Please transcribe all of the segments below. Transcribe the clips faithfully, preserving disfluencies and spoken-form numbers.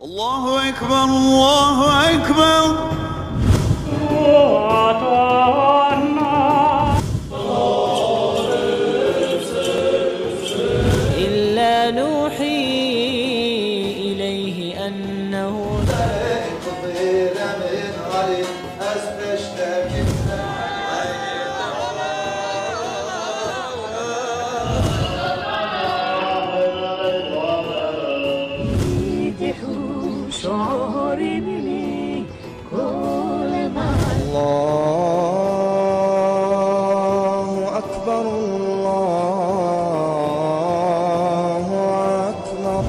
الله أكبر، الله أكبر. إلا نوحي إليه أنه الله أكبر، الله أكبر.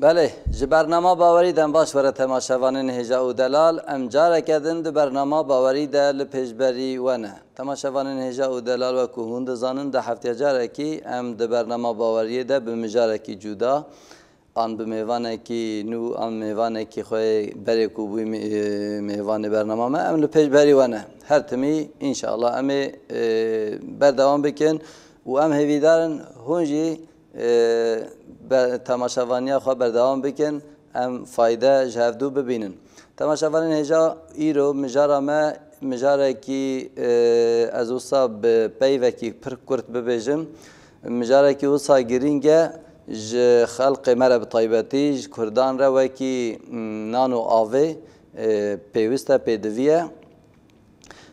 Belê, ji bernama Bawerî dem baş were temaşevanên hêja û delal. Em careke din di bernama Bawerî de li pêşberî we ne. Temaşevanên hêja û delal, wekû hûn dizanin, di heftiya carekî em di bernama Baweriyê de bi mijarekî cuda an bi mêvanekî nû an mêvanekî xwe berê ku bûyî mê-, mêvanê bernama me, em li pêşberî we ne. Her timî, înşallah, em ê, e, berdewam bikin û em hêvîdar in hûn jî e, be-, temaşevaniya xwe berdewam bikin, em fayde ji hevdû bibînin. Temaşevanên hêja, îro mijara me mijarekî, e, ez wisa bi peyvekî pir kurt bibêjim. Mijarekî wisa girîng e, ji xelqê me re bi taybetî, ji kurdan re wekî, m, nan û avê, e, pêwist e, pêdivî ye.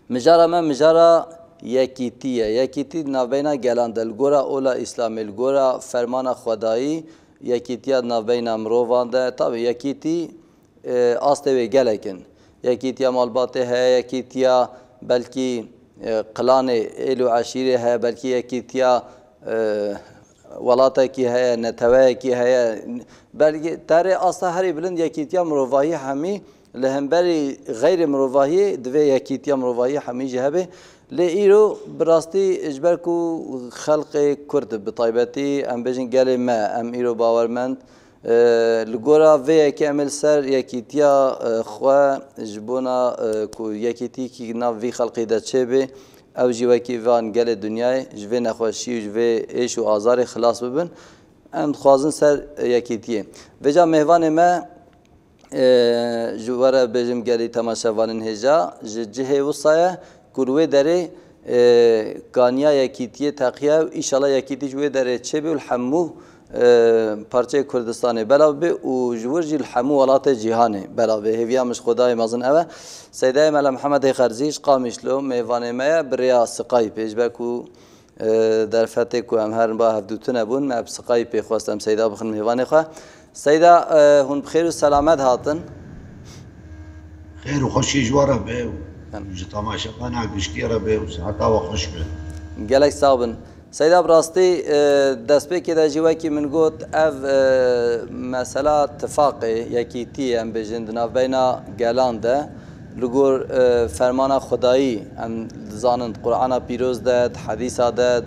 Mijara me mijara yekîtî ye. Yekîtî di navbeyna gelan de, li gora ola Îslamê, li gora fermana Xwedayî, yekîtiya di navbeyna mirovan de. Tabî yekîtî, e, astê wê gelek in. Yekîtiya malbatê heye, yekîtiya belkî, e, qilanê êl û eşîrê heye, belkî yekîtiya, e, welatekî heye, neteweyekî heye. Belkî terê asta herî bilind yekîtiya mirovahî hemî, li hemberî xeyrê mirovahiyê divê yekîtiya mirovahiyê hemî jî hebe. Lê îro bi rastî ji ber ku xelqê Kurd bi taybetî, em bêjin gelê me, em îro bawermend, e, li gora vê yekê em ê li ser yekîtiya, e, xwe ji bona, e, ku yekîtîkî nav vî xelqê de çêbe, ew jî wekî van gelê dinyayê ji vê nexweşî û ji vê êş û azarê xilas bibin. Em dixwazin ser yekîtiyê. Vêca mêvanê me, e, ji we re bêjim gelî temaşevanên hêja, ji cihê wisa ye ku li wê derê, e, kaniya yekîtiyê teqiya û înşallah yekîtî ji wê derê çêbe û li hemû, e, parçeyê Kurdistanê belav be û ji wir jî li hemû welatê cîhanê belav be. Hêviya min ji Xwedayê mezin ew e. Seydayê Mela Mihemedê Xerzî ji Qamişlo mêvanê me ye, bi rêya Skypeê, ji ber ku e, derfetê ku em herin ba hevdû tune bûn, me bi Skypeê xwest em Seyda bixin mêvanê xwe. Seyda, e, hûn bi xêr û selamet hatin. Xêr û xweşî ji we re be û Em. ji temaşevana giştî re be û siheta we xweş be. Gelek sax bin. Seyda, bi rastî, e, destpêkê de jî wekî min got, ev, e, mesela tifaqê, yekîtiyê, em bêjin, di navbeyna gelan de, li gor, e, fermana Xwedayî, em dizanin, di Qur'ana Pîroz de, di Hedîsa de,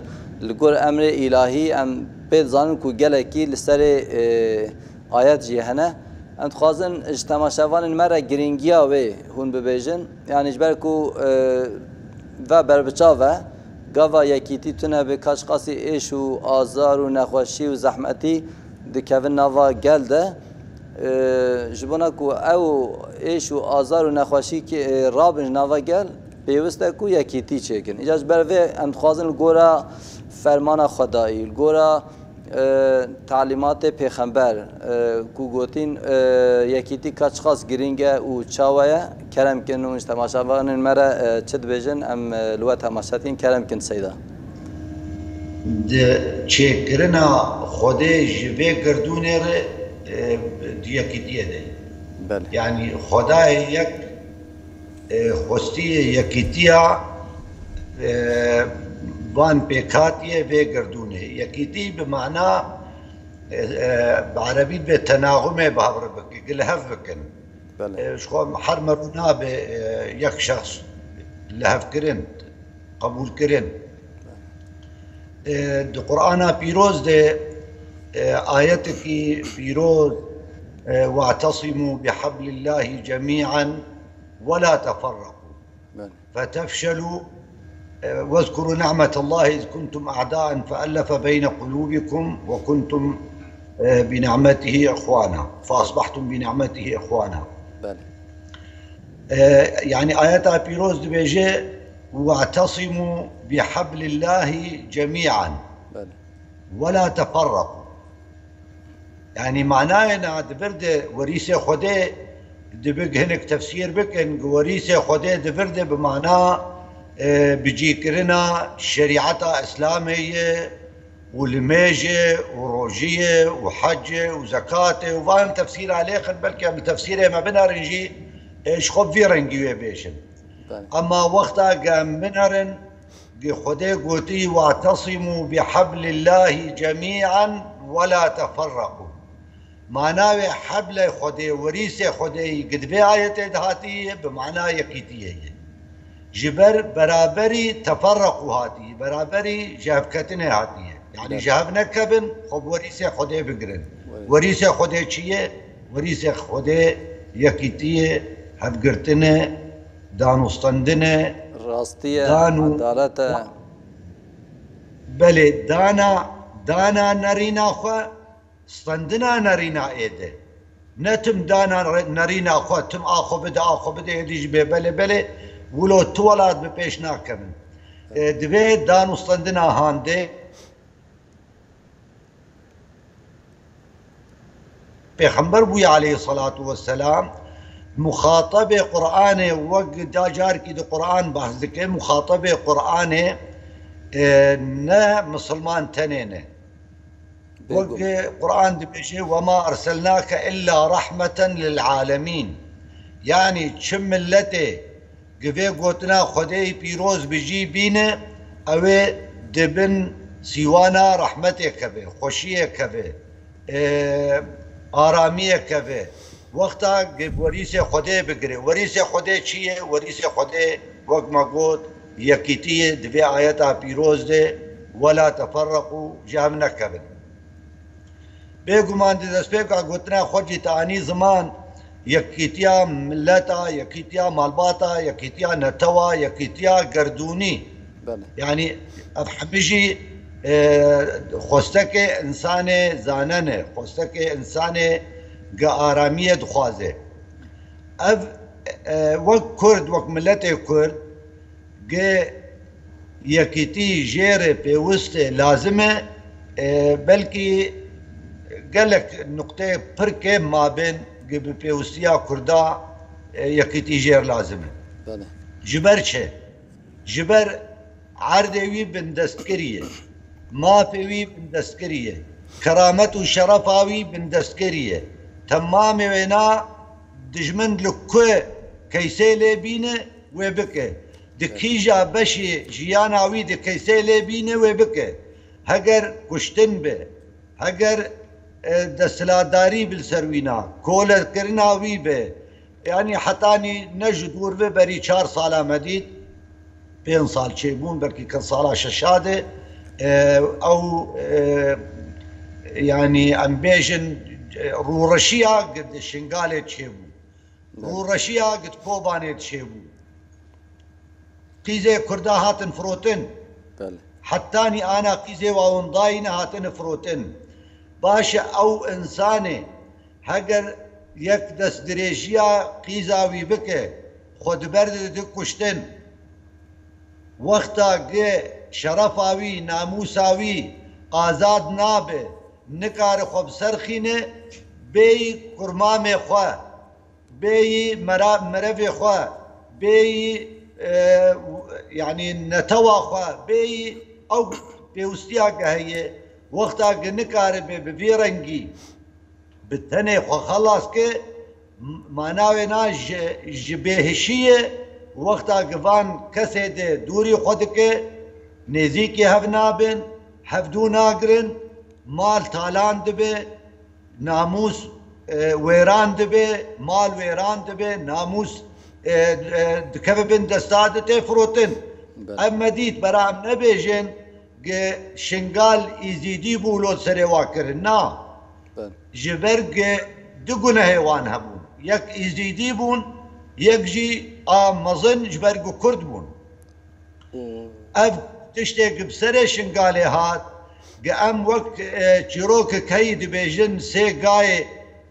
li gor emrê îlahî, em pê dizanin ku gelekî li serê, e, ayet jî hene. Em dixwazin ji temaşevanên me re girîngiya wê hûn bibêjin. Yanî ji ber ku, e, ve berbiçav e, gava yekîtî tune be, kaçqasî êş û azar û nexweşî û zehmetî dikevin nava gel de. E, ji bona ku ew êş û azar û nexweşî ki, e, rabin ji nava gel, pêwist e ku yekîtî çêkin. Îca ji ber vê em dixwazin li gora fermana Xwedayî, li gora, e, talîmatê pêxember, e, ku gotîn, e, yekîtî ka çiqas girîng e û çawa ye, kerem kin û ji temaşevanên me re, e, çi dibêjin, em, e, li we temaşe dikin, kerem kin Seyda. Di çêkirina Xwedê ji vê girdûnê re, e, di yekîtiyê de. Belê. Yanî Xwedayê yek, e, xwestiyê yekîtiya, e, van pêkhatiyê vê girdûnê. Yekîtî bi mana, e, e, bi erebî dibê tenaxumê bi hev re bike, li hev bikin. Belê. E, ji xwe her merû nabe, e, yek şexs li hev kirin, qebûl kirin. E, di Qur'ana Pîroz de, e, ayetekî pîroz, e, "Wa'tesimu bihablillahi cemi'an ve la teferraku." Belê. "Fetefşelu E, "Vezkuru ni'metallahi iz kuntum a'daen feellefe beyne kulûbikum ve kuntum, e, bi ni'metihi ihwana. Feasbahtum bi ni'metihi ihwana." Belê. E, yani ayeta pîroz dibêje, "Ve'tesimu bi hablillahi cemi'an." Belê. "Ve la teferraku." Yani manayê na di vir de werîsê Xwedê dibe, hinek tefsîr bikin, werîsê Xwedê di vir de bi mana, e, bicîkirina şerîeta Îslamê ye û limêjê û rojiyê û hecê û zekatê û van tefsîra lêxin, belkî em li tefsîrê me binerin jî, e, ji xwe vî rengî wê bêjin. Belê. Ema wexta ge em binerin, Xwedê gotî, "Wa'tesimu bi hablillahi cemi'an ve la teferraku." Mana wê heblê Xwedê, werîsê Xwedê yî, gi di vê ayetê de hatiye, bi mana yekîtiyê ye. Ji ber beraberî teferraku hatiye, beraberî ji hevketinê hatiye. Yani Evet. ji hev nekevin, xwe bi werîsê Xwedê bigirin. Evet. Werîsê Xwedê çi ye? Werîsê Xwedê yekîtiyê, hevgirtinê, danûstendinê, Rastî ye, dan û edalet e. Belê, dana, dana nerîna xwe, stendina nerîna êdî. Ne tim dana re-, nerîna xwe, tim a xwe bide, a xwe bide, êdî jî bê belê, belê, wilo tu welat bi pêş nakevin. E, divê dan û stendina handê, Pêxember bûye aleyhisselatu vesselam, muxatabê Qur'anê, wek da carkî di Qur'an behs dike, muxatabê Qur'anê, e, ne misilman tenê ne. Wek Bêgum. Qur'an dibêje, "Ve ma erselnake illa rahmeten lil alemin." Yani çi milletê Gi vê gotina Xwedê yî pîroz bi cî bîne, ew ê di bin sîwana rehmetê keve, xweşiyê keve, e, aramiyê keve. Wexta gi werîsê Xwedê bigire. Werîsê Xwedê çi ye? Werîsê Xwedê, wek me got, yekîtî ye. Di vê ayeta pîroz de, "Wela teferreqû", ji hev nekevin. Bêguman di destpêka gotina xwe jî te anî ziman, yekîtiya mileta, yekîtiya malbata, yekîtiya netewa, yekîtiya gerdûnî. Belê. Yanî ev hemî jî, e, xwestekê însanê zane ne, xwestekê însanê ge aramiyê dixwaze. Ev, e, wek Kurd, wek miletê Kurd, Ge yekîtî jê re pêwist e, lazim e, e, belkî gelek nuqteyê pir kêm mabên ge bi pêwistiya Kurda, e, yekîtî jê re lazim e. Belê. Ji ber çi? Ji ber erdê wî bindestkirî ye, mafê wî bindestkirî ye, keramet û şerefa wî bindestkirî ye. Temamê wêna dijmin li ku keysê lê bîne, wê bike. Di kîja beşê jiyana wî di keysê lê bîne wê bike. Heger kuştin be, heger, e, desthilatdarî bi li ser wîna, kolekirina wî be, yanî hetanî ne ji dûr ve berî çar sala me dît, pênc sal çêbûn, belkî kin sala şeşa de, e, ew, e, yanî em bêjin, e, rûreşiya di Şingalê çêbû. Belê. Rûreşiya gid Kobanê dişêbû. Qîzê Kurda hatin firotin. Belê. Hetanî ana qîzê wawindayî ne hatine firotin. Baş e ew însanê heger yek destdirêjiya qîza wî bike, xwe di ber de dide kuştin. Wexta ge şerefa wî, namûsa wî azad nabe, nikare xwe bi ser xîne, bêyî kurmamê xwe, bêyî mera-, merevê xwe, bêyî, e, yanî netewa xwe, bêyî ew pêwistiya ke heye, wexta ke nikaribe bi vî rengî bi tenê xwe xelas ke, m-, mana wê na ji, ji bêhişiyê, wexta ke van kesê de dûrî xwe dike, nêzîkî hev nabin, hevdû nagirin, mal talan dibe, namûs, e, wêran dibe, mal wêran dibe, namûs, e, e, dikeve bin desta de tê firotin. Belê. Ev me dît, bera em nebêjin, ge Şingal Îzîdî bû lo serê wa kirin. Na. Belê. Ji ber ge du gunehê wan hebûn. Yek Îzîdî bûn, yek jî a mezin ji ber ku Kurd bûn. Hmm. Ev tiştê ki bi serê Şingalê hat, ki em wek, e, çîrokek heyî dibêjin, sê gayê,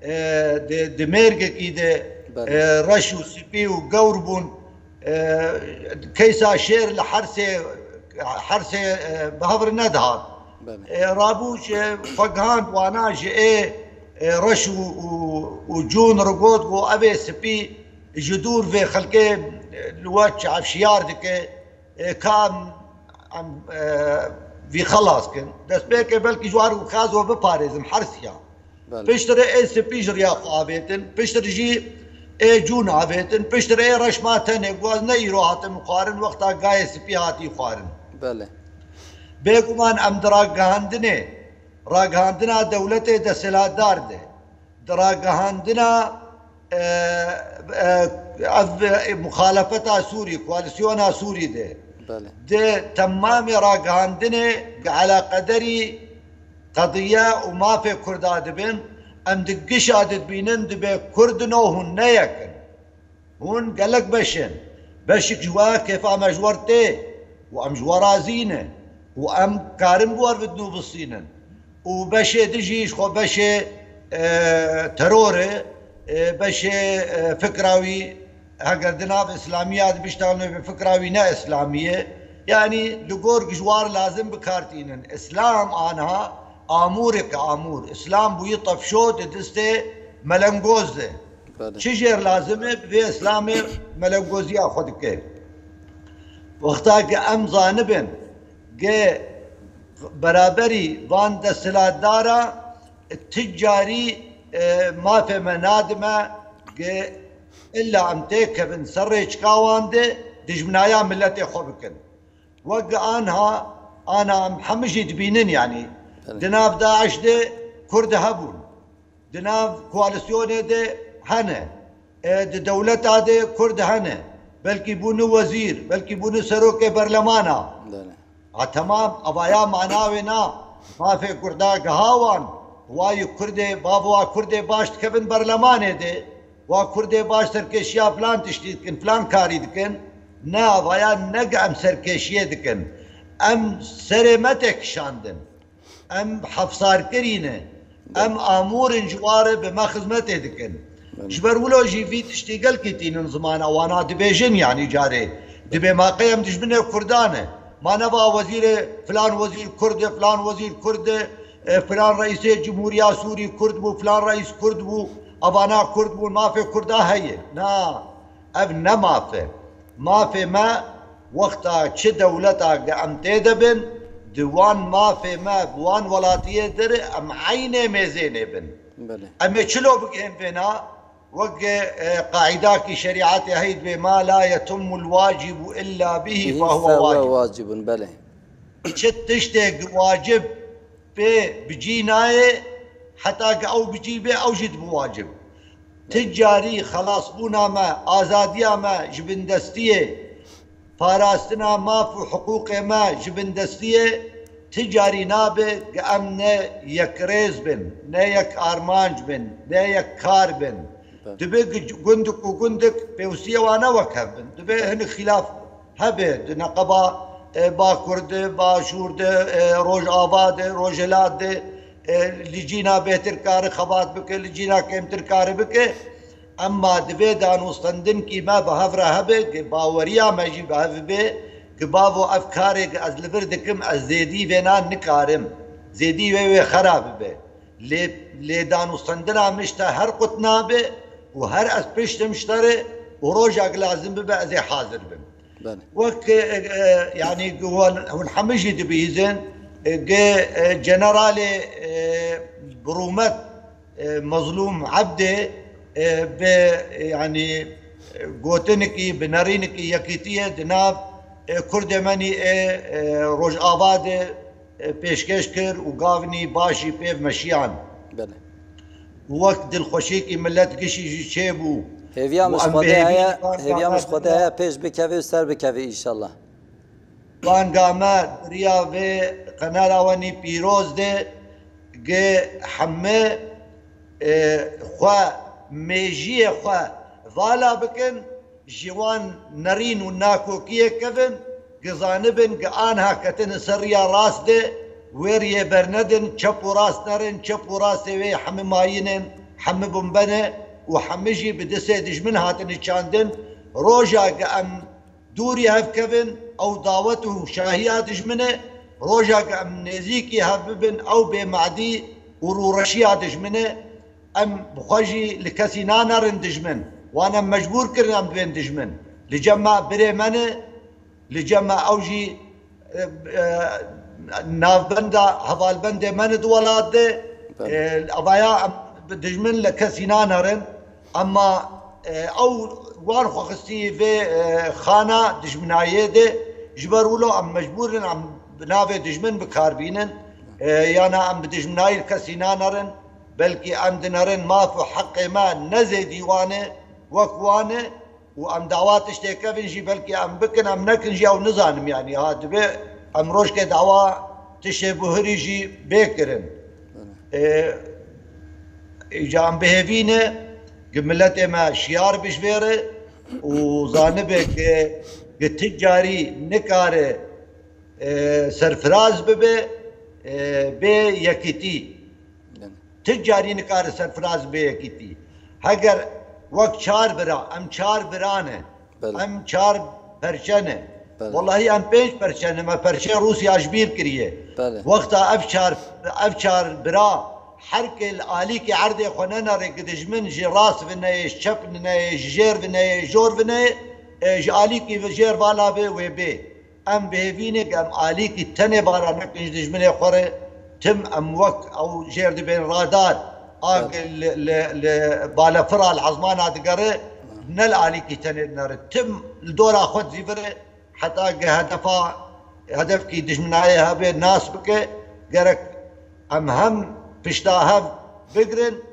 e, di, di mêrgekî de, Belê. e, reş û spî û gewr bûn. E, keysa şêr li her sê, her sê, e, bi hev re nedihat. Belê. E, rabû ji xwe gihand wana ji ê, e, reş û, û, û cûn re got, got, ev ê spî ji dûr vê xelkê, e, li we çavşiyar dike. E, ka em, em, e, vî xelas kin. Destpêkê belkî ji wan û xazo biparêzin hersiya. Belê. Piştre ê spî ji riya xwe avêtin. Piştre jî ê cûn avêtin. Piştre ê reşma tenê. Guaz ne îro hatin xwarin, wexta gayê spî hatî xwarin. Belê. Bêguman em di ragihandinê, ragihandina dewletê desthilatdar de, di ragihandina, e, e, ev, e, muxalefeta Sûrî, koalîsyona Sûrî de, Belê. di temamê ragihandinê gi eleqederî qediye û mafê Kurda dibin, em di gişa de dibînin, dibe Kurd in û hûn ne yek in. Hûn gelek beş in. Beşik ji we kêfa me ji we re tê û em ji we razî ne û em karin bi we re vidin û bistînin. Û beşê din jî ji xwe beşê, e, teror e, e, beşê, e, fikra wî, heger di nav îslamiya de biştexilin, bi fikra wî ne îslamî ye. Yanî li gor ji wan lazim bi kar tînin. Îslam aniha amûrek e, amûr. Îslam bûyî tefşo di distê melengoz de. Belê. Çi jêr lazim e, bi vê Îslamê melengoziya xwe dike. Wexta ki em zanibin, ki beraberî van desthilatdara ti carî, e, mafê me nadime, ki illa em têkevin ser rêçika wan de dijminaya miletê xwe bikin. Wek anha, ana em hemî jî dibînin, yanî Belê. di nav DAIŞ de Kurd hebûn. Di nav koalîsyonê de hene. E, di dewleta de Kurd hene. Belkî bûne wezîr, belkî bûne serokê berlemana. Belê. Ha, temam, avaya mana wê na. Mafê Kurda giha wan. Wa yê Kurdê, bavo wa Kurdê baş dikevin berlemanê de. Wa Kurdê baş serkêşiya filan tiştî dikin, filan karî dikin. Ne, avaya ne em serkêşiyê dikin. Em serê me tê kişandin. Em hefsarkirî ne. Em amûr in ji wa re bi me xizmetê dikin. Belê. Ji ber wilo jî vî tiştî gelkî tînin zimana wana dibêjin, yanî carê. Dibê ma qey em dijminê Kurdan e. Ma neva wezîrê, filan wezîr Kurd e, filan wezîr Kurd e, e, filan reîsê Cumhuriya Sûrî Kurd bû, filan reîs Kurd bû, avana Kurd bû, mafê Kurda heye. Na, ev ne maf e. Mafê me, wexta çi dewleta ki em tê de bin, di wan mafê me, bi wan welatiyê dir, em eynê mêzênê bin. Belê. Em ê çilo bigihên vêna, wek, e, qaîdakî şerîetê heyî dibê, "Ma la yetimul wacibu illa bihi Bihi fehuwe fehuwe wacib." wacibun, belê. Çi tiştê ki wacib pê bi cî nayê, heta ki ew bi cî bê, ew jî dibe wacib. Ti carî xelasbûna me, azadiya me ji bindestiyê, parastina maf û hiqûqê me ji bindestiyê, ti carî nabe ki em ne yekrêz bin, ne yek armanc bin, ne yek kar bin. Tabii. Dibe ki gundik û gundik pêwistiyê wan ne wek hev bin. Dibe hinek xîlaf hebe di neqeba, e, Bakur de, Başûr de, e, Rojava de, Rojhilat de, e, li cîna bêhtir kare xebat bike, li cîna kêmtir kare bike. Emma divê danûstendin kî me bi hev re hebe, ki baweriya me jî bi hev be, ki bavo ev karê ki ez li vir dikim, ez zêdî vêna nikarim. Zêdî wê wê xera bibe. Lê, lê danûstendina min ji te her qut nabe û her ez piştim ji te re û rojek lazim bibe ez ê hazir bim. Belê. Wek, e, e, yanî hûn, hûn hemî jî dibihîzin, e, ge, e, generalê, e, bi rûmet, e, Mezlûm Ebdê, e, bi, e, yanî, e, gotinikî, bi nerînikî yekîtiyê di nav, e, Kurdê me nî ê, e, Rojava de, e, pêşkêş kir û gavnî başî pêv meşiyan. Belê. Wek dilxweşîkî millet gişî jî çêbû. Hêviya min ji Xwedê heye, hêviya min ji Xwedê heye pêş bikeve û ser bikeve înşallah. Banga me di riya vê qenala we nî pîroz de, ge heme, e, xwe, mêjiyê xwe vala bikin, ji wan nerîn û nakokiyê kevin, Gi zanibin, gi anha ketine ser riya rast de, wê riyê bernedin, çep û rast nerin, çep û rastê wê hemî mayîn in, hemî bumbe ne û hemî jî bi distê dijmin hatine çandin. Roja gi em dûrî hev kevin, ew dawet û şahiya dijmin e. Roja gi em nêzîkî hev bibin, ew bêmadî û rûreşiya dijmin e. Em bi xwe jî li kesî nanerin dijmin. Wan em mecbûr kirin em dibên dijmin. Li cem me birê me ne, li cem me ew jî, e, e, navbenda hevalbendê me ne di welat de. Belê. E, evaya em bi dijmin li kesî nanerin. Ema, e, ew wan xwe xistî vê, e, xana dijminayê de, ji ber wilo em mecbûr in em bi navê dijmin bi kar bînin. E, yana em bi dijminayî li kesî nanerin, belkî em dinerin maf û heqê me ne zêdî wan e, wek wan e û em dawa tiştê kevin jî belkî em bikin, em nekin jî ew nizanim, yanî ha dibe em rojkê dawa tiştê buhirî jî bê kirin. E, îca em bihêvî ne, gi miletê me şiyar bijvêre û zanibe ki, ki ti carî nikare, e, serfiraz bibe, e, bê yekîtî. Belê. Ti carî nikare serfiraz bê yekîtî. Heger wek çar bira, em çar bira ne, Belê. em çar perçe ne. Belê. Welahi em pênc perçe ne, me perçeyê Rûsya ji bîr kiriye. Belê. Wexta ev çar, ev çar bira her kê li alîkî erdê xwe nenere, gi dijmin ji rast vineyê, ji çep vineyê, ji jêr vineyê, ji jor vineyê, e, ji alîkî jêr vala bê, wê bê. Em bi hêvî ne, em alîkî tenê vala nekin ji dijminê xwe re, tim em wek ew jêr dibên radar, a Evet. li, li, li balefira li ezmana digere, ne li alîkî tenê dinere. Tim li dora xwe dizîvire, heta ge hedefa, hedefkî dijminayê hebe nas bike, gerek em hem pişta hev bigrin,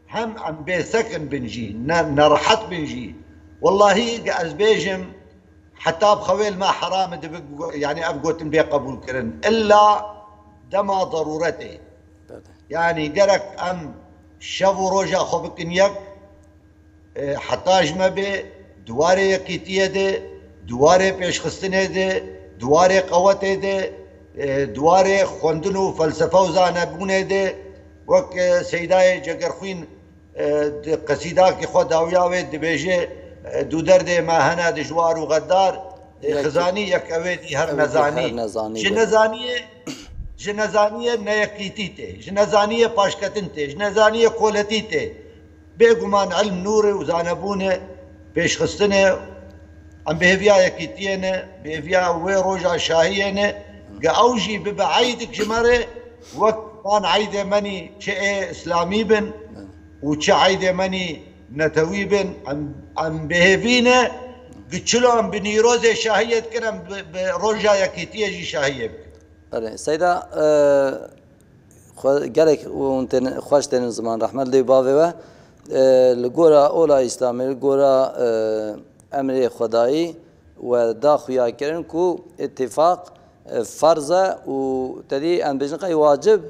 hem em bêsekin bin jî, ne, nerehet bin jî. Wellahî ge ez bêjim, heta bi xewê li me heram e, dibe, yanî ev gotin bê qebûl kirin. Îlla dema derûretê. Belê. Yanî gerek em şev û roja xwe bikin yek, e, heta ji me bê di warê yekîtiyê de, di warê pêşxistinê de, di warê qewetê de, e, di warê xwendin û felsefe û zanebûnê de, wek, e, Seydayê Cegerxwîn, e, di qesîdakê xwe dawiya wê dibêje, e, du derdê me hene dijwar û xeddar, e, Yek- xizanî yek ew ê dî her Ew ê dî nezanî. her nezanî Ji be. nezaniyê, ji nezaniyê neyekîtî tê, ji nezaniyê paşketin tê, ji nezaniyê koletî tê. Bêguman ilm nûr e û zanebûn e, pêşxistin e. Em bi hêviya yekîtiyê ne, bi hêviya wê roja şahiyê ne, ge ew jî bibe eydik ji me re, wek van eydê menî çi ê îslamî bin û çi eydê menî netewî bin. Em, em bi hêvî ne, gi çilo em bi Nîrozê şahiyê dikin, em bi, bi roja yekîtiyê jî şahiyê bikin. Belê, Seyda, e, xwe-, gelek hûn tên-, xweş tênin ziman, rehmet lê bavê we. E, li gora ola Îslamê, li gora, e, emrê Xwedayî we da xuya kirin ku îtîfaq, e, ferz e û tedî em bêjin qey wacib,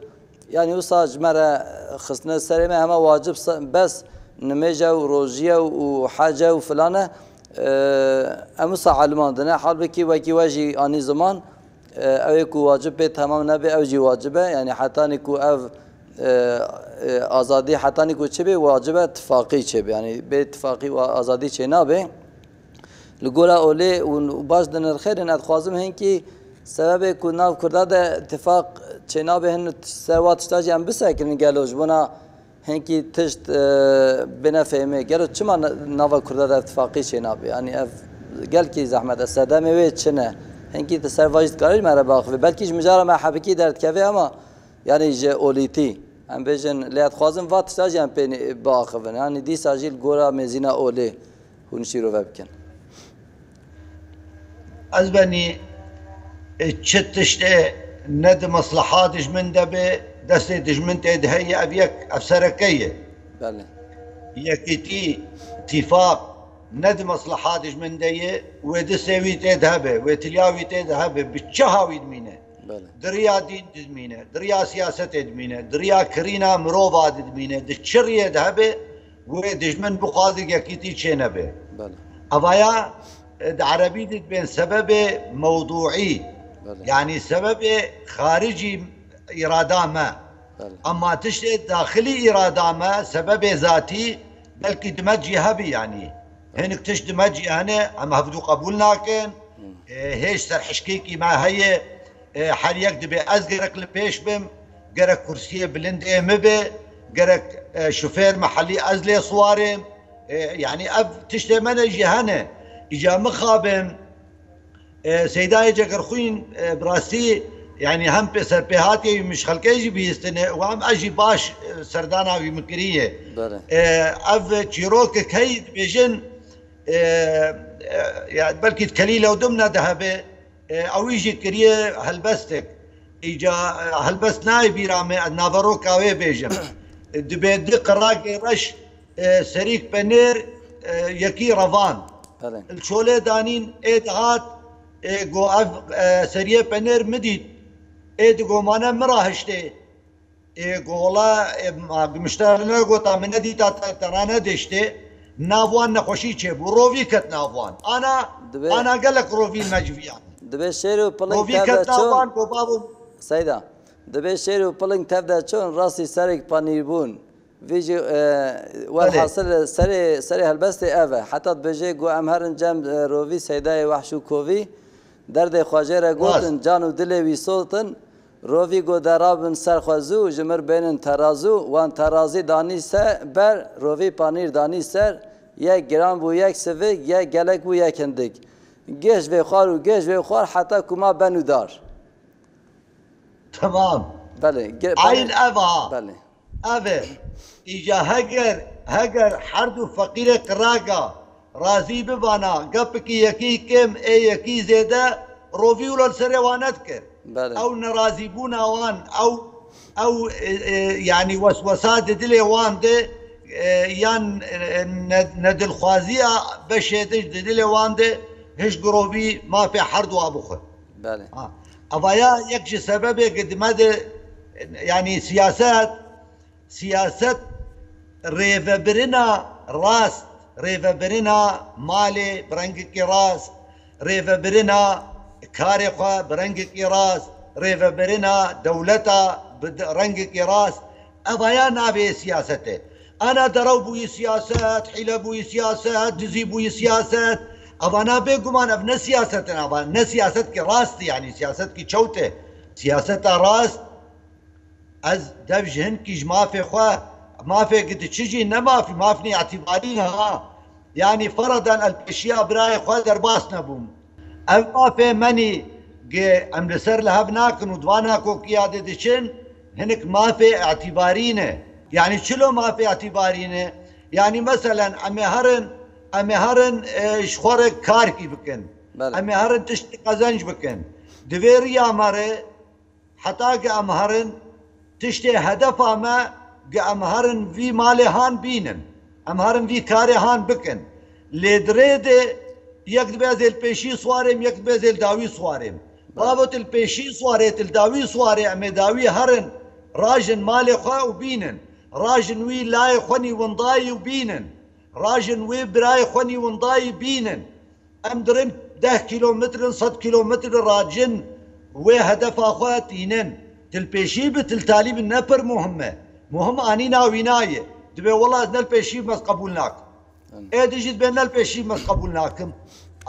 yanî wisa ji me re xistine serê me hema wacib se-, bes nimêje û rojiye û hece û filan e. E, em wisa elimandine, halbikî wekî we jî anî ziman, e, ew ê ku wacib bê temam nebe, ew jî wacib e. Yanî hetanî ku ev, e, e, azadî hetanî ku çi bê, wacib e tifaqî çêbe. Yanî bê tifaqî û azadî çênabe. Li gora olê û baş dinirxêrin, ez dixwazim hinkî sebebê ku nav Kurda de tifaq çênabe, hin ser wa tişta jî em bisekirin gelo ji bona hinkî tişt, e, bêne fehmê. Gelo çima na-, nava Kurda de tifaqî çênabe? Yanî ev gelkî zehmet e. Sedemê wê çi ne? Hinkî tu ser va jî dikarî ji me re biaxivî. Belkî ji mijara me hebikî derdikeve ama yanî ji olîtî. Em bêjin, lê ez dixwazim va tişta jî em pê biaxivin. Yanî dîsa jî li gora mêzîna olê hûn şîrove bikin. Ez benî, e, çi tiştê ne di mesleha dijmin de be, destê dijmin tê de heye, ev yek, ev sereke ye. Belê. Yekîtî, tîfaq, ne di mesleha dijmin de ye, wê distê wî tê de hebe, wê tiliya wî tê de hebe, bi çi hawî dimîne? Belê. Di riya dîn dimîne, di riya siyasetê dimîne, di riya kirîna mirova de dimîne, di çi riyê de hebe, wê dijmin bixwaze yekîtî çê nebe. Belê. Evaya di erebî de dibên sebebê mewdûî. Belê. Yanî sebebê xaricî îrada me. Belê. Ema tiştê daxilî îrada me, sebebê zatî, belkî di me cî hebî yanî. Belê. Hinek tişt di me cî hene, em hevdû qebûl nakin. Hmm. E, hêj serhişkekî me heye. E, her yek dibê ez gerek li pêş bim, gerek kursiyê bilindê min be, gerek, e, şofêr mehellî ez lê siwarêm. E, yanî ev tiştê me ne jî hene. Îca mixabin, e, Seydayê Cegerxwîn, e, bi rastî, yanî hem pê serpêhatiyê wî min ji xelkê jî bihîstine û hem ez jî baş, e, serdana wî min kiriye. Belê. E, ev çîrokek heyî dibêjin, e, e, ya belkî di kelî lewdim ne de hebe, e, ewî jî kiriye helbestek. Îca, e, helbest nayê bîra me, ez naveroka wê bêjim. Dibê di qiragê reş, e, serîk penêr, e, yekî revan. Belê. Li çolê danîn ê dihat, e, go ev, e, seriyê penêr mi dît. Ê di gomane mi rahiştê. Ê go wela, e, ma, mişterine gota min nedîta te, te ra nediştê. Nav wan nexweşî çêbû. Rovî ket nav wan. Ana, Dibê ana gelek rovî mecviyan. Dibê şêr û piling Rovî tev de ket nav çûn. Wan go bavo. Seyda, dibê şêr û piling tev de çûn, rastî serek panîr bûn. Vî jî, e, Belê. Welhasil serê, serê helbestê ev e. Heta dibêje ku em herin cem, e, rovî Seydayê Wehş û Kovî. Derdê xwe jê re Rast. Gotin, can û dilê wî sotin. Rovî got, "De rabin ser xwe zû, ji mir bênin terazû." Wan terazî danî se ber, rovî panîr danî ser. Yek giran bû, yek sivik, yek gelek bû, yek hindik. Gêj vê xwar û gêj vê xwar heta ku ma ben û dar. Tamam. Belê. Ge-, Eyn belê. Ev a. Belê. Ev e. Îca heger, heger her du feqîrê qiraka razî bibana, gepikî yekî kêm, ê yekî zêde, rovî wilo li serê wan nedikir. Belê. Ew nerazîbûna wan, ew, ew, e, e, yanî weswesa di dilê wan de, e, yan, e, ne-, nedilxwaziya beşê di, di dilê wan de, hiş girovî mafê her dua bixwe. Belê. Ha. Evaya yek ji sebebê ki di me de, yanî siyaset, siyaset rêvebirina rast, rêvebirina malê bi rengekî rast, rêvebirina karê xwe bi rengekî rast, rêvebirina dewleta bi de-, rengekî rast, evaya navê siyasetê. Ana derew bûyî siyaset, hîle bûyî siyaset, dizî bûyî siyaset. Evana bêguman ev ne siyaset in, eva ne siyasetkî rast e, yanî siyasetkî çewt e. Siyaseta rast, ez dev ji hinkî ji mafê xwe, mafê ki diçi jî ne mafî, mafnî îtîbarî ne ha. Yanî fereden el pêşiya birayê xwe derbas nebûm. Ev mafê menî ge em li ser li hev nakin û di vana kokiya de diçin, hinek mafê îtîbarî ne. Yanî çilo mafê îtîbarî ne? Yanî meselen em ê herin, em ê herin, e, ji xwe re karkî bikin. Belê. Em ê herin tiştê qezenc bikin. Di vê riya me re Heta ki em herin, tiştê hedefa me ki em herin vî malê han bînin. Em herin vî karê han bikin. Lê di rê de yek dibe ez ê li pêşî siwarêm, yek dibe ez ê li dawî siwarêm. Bavo tu li pêşî siwarê, tu li dawî siwarê, em ê dawî herin, rajin malê xwe û bînin. Rajin wî layê xwe nîwindayî û bînin. Rajin wê birayê xwe nîwindayî bînin. Em dirin deh kîlometrin, sed kîlometrin racin wê hedefa xwe tînin. Til pêşî bi, til talî bi ne pir muhim e. Muhim anîna wîna ye. Dibê wela ez ne li pêşî bim, ez qebûl nakim. Ê di jî dibê ne li pêşî bim, ez qebûl nakim.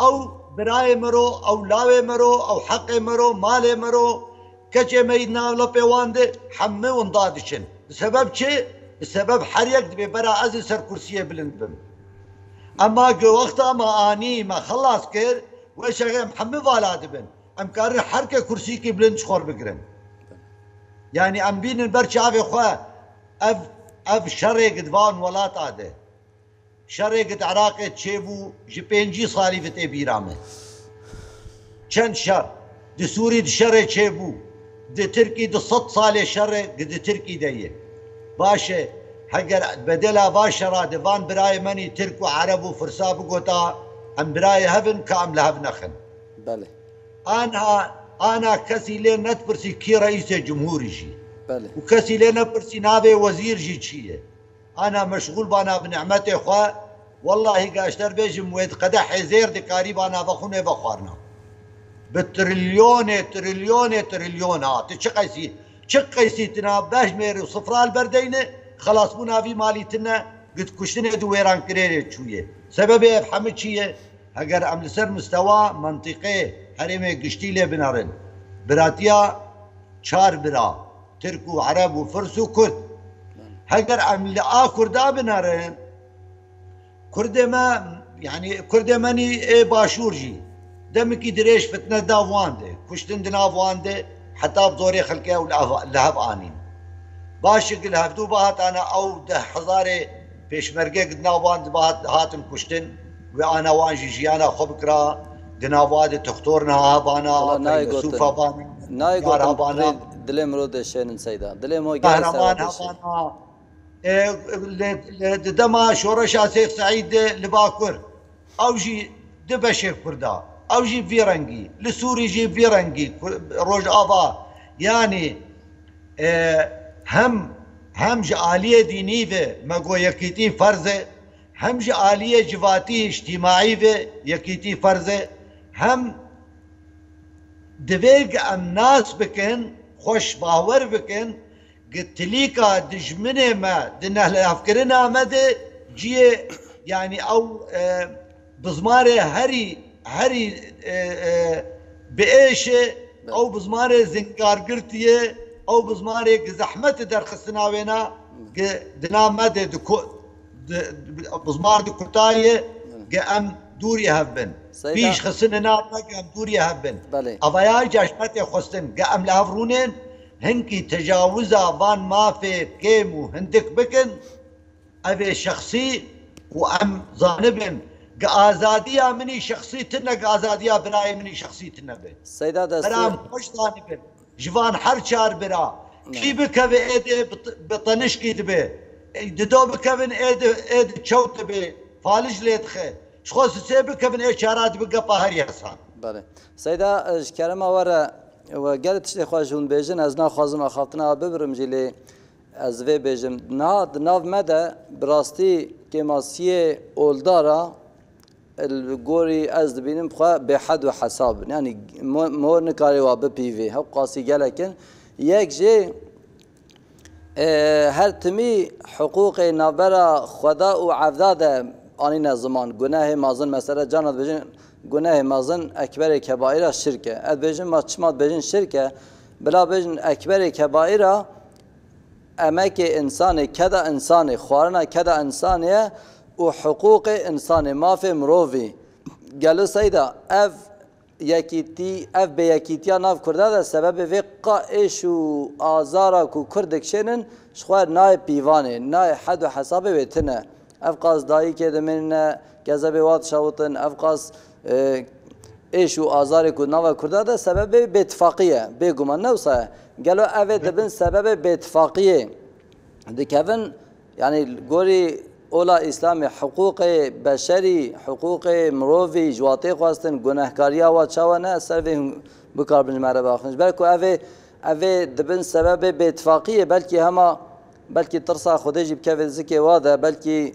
Ew birayê me ro, ew lawê me ro, ew heqê me ro, malê me ro, Keçê me yî nav lepê wan de hemû winda diçin. Bi sebeb çi? Bi sebeb her yek dibê bera ez ê ser kursiyê bilind bim. Ema ku wexta me anî me xelas kir, weşexê em hemû vala dibin. Em karin her ke kursiyekî bilind ji xwe bigirin. Yanî em bînin ber çavê xwe ev, ev şerê di van welata de. Şerê di Iraqê çêbû, ji pêncî salî ve tê bîra me. Çend şer? Di Sûrî di şerê çêbû. Di Tirkî di sed salê şerê di Tirkî de ye. Baş e, heger bedela va şera di van birayê menî Tirk û Ereb û Firsa bigota, em birayê hev in ka em li hev nexin. Belê. Anha, ana kesî lê nedipirsî kî reîsê cumhûrî jî. Belê. Û kesî lê nepirsî navê wezîr jî çi ye. Ana meşxûl bana bi nîmetê xwe, Wellahî gaşter bêjim wê qedehê zêr dikarî ba navexûnê vexwarina. Bi trilyonê, trilyonê, trilyona. Tu çi qeysî, çi qeysî tina bejmêr û sifra li ber deyne, xelasbûna vî malî tine, git kuştinê di wêrankirêrê çûye. Sebebê ev hemû çi ye? Heger em li ser mistewa mentiqê herêmê giştî lê binerin, biratiya çar bira, Tirk û Ereb û Firs û Kurd. Heger em li a Kurda binerin, Kurdê me, yanî Kurdê me nî ê başûr jî demekî dirêj fitne da wan de, kuştin di nav wan de, heta bi zorê xelkê ew li hev, li hev anîn. Baş e, li hevdû bihatana ew deh hezarê pêşmerge di nav wan de bihat, hatin kuştin, wê ana wan jî jiyana xwe bikira, di nav wan de tuxtor niha hebana, Wala nayê gotin. Feylesûfa bana, Nayê yar gotin, hebana, rê dilê mirov deşênin seyda. Dilê mirov gelek qehreman serwa deşê. Hebana, e, li, li, di dema şoreşa Seyf Seîd de li Bakur, ew jî di beşê Kurda, ew jî vî rengî, li Sûrî jî vî rengî, Kur-, Rojava, yanî, e, hem, hem ji aliyê dînî ve me got yekîtî ferz e, hem ji aliyê civatî, îctîmaî ve yekîtî ferz e, hem divê ku em nas bikin, xweş bawer bikin, Gi tilîka dijminê me di nehlavkirina me de ciyê, yanî ew, e, bizmarê herî, herî, e, e, bi êş e, Be- ew bizmarê zingargirtî ye, ew bizmarê gi zehmet e derxistina wêna, gi dina me de di ku-, di, di, bizmar di kutayê, gi em dûrî hev bin. Seyda- Pîş xisine nav me gi em dûrî hev bin. Belê. Avaya caşmetê xwestin, gi em li hev rûnên, hinkî tecawiza van mafê kêm û hindik bikin, ev ê şexsî û em zanibin, gi azadiya min î şexsî tune, gi azadiya birayê min î şexsî tune be. Seyda destû- Beram xweş zanibin, ji van her çar bira, Ne. Kî bikeve ê de bi, bi tenişkî dibe, ê dido bikevin ê de, ê de çewt dibe, falij lê dixe. Ji xwe sisê bikevin ê çara dibe gepa herî hesan. Belê. Seyda, e, ji kerema we re, we gelek tiştê xwe ji hûn bêjin, ez naxwazim axaftina we bibirim jî, lê ez vê bêjim. Niha di nav me de bi rastî kêmasiyê oldar a, li gorî ez dibînim xwe bêhed û hesab in. Yanî mo-, mor nikare wa bipîvê. Hewqasî gelek in. Yek jê, e, her timî hiqûqê navbera Xweda û evda de anîne ziman. Gunehê mezin, mesela, carna dibêjin, gunehê mezin ekberê kebaîra şirk e. Ez dibêjim, ma çima dibêjin şirk e? Bila bêjin ekberê kebaîra emekê însanê, keda însanê, xwarina keda însanê ye û hiqûqê însanê, mafê mirovî. Gelo Seyda, ev yekîtî, ev bêyekîtiya nav Kurda de sebebê vê qa êş û azara ku Kurd dikişênin, ji xwe nayê pîvanê, nayê hed û hesabê wê tune. Ev qas dayikê dimînine, kezebê wa dişewitin, ev qas, e, êş û azarê ku nava Kurda de sebebê bêtifaqî ye, bêguman ne wisa ye. Gelo ev ê dibin sebebê bêtifaqiyê dikevin, yanî gorî ola Îslamê, hiqûqê beşerî, hiqûqê mirovî, ji wa tê xwestin, gunehkariya wa çawa ne, ser vê hûn bikaribin ji me re biaxivin. Ji ber ku ev ê, ev ê dibin sebebê bêtifaqiyê, belkî hema, belkî tirsa Xwedê jî bikeve zikê wa de, belkî,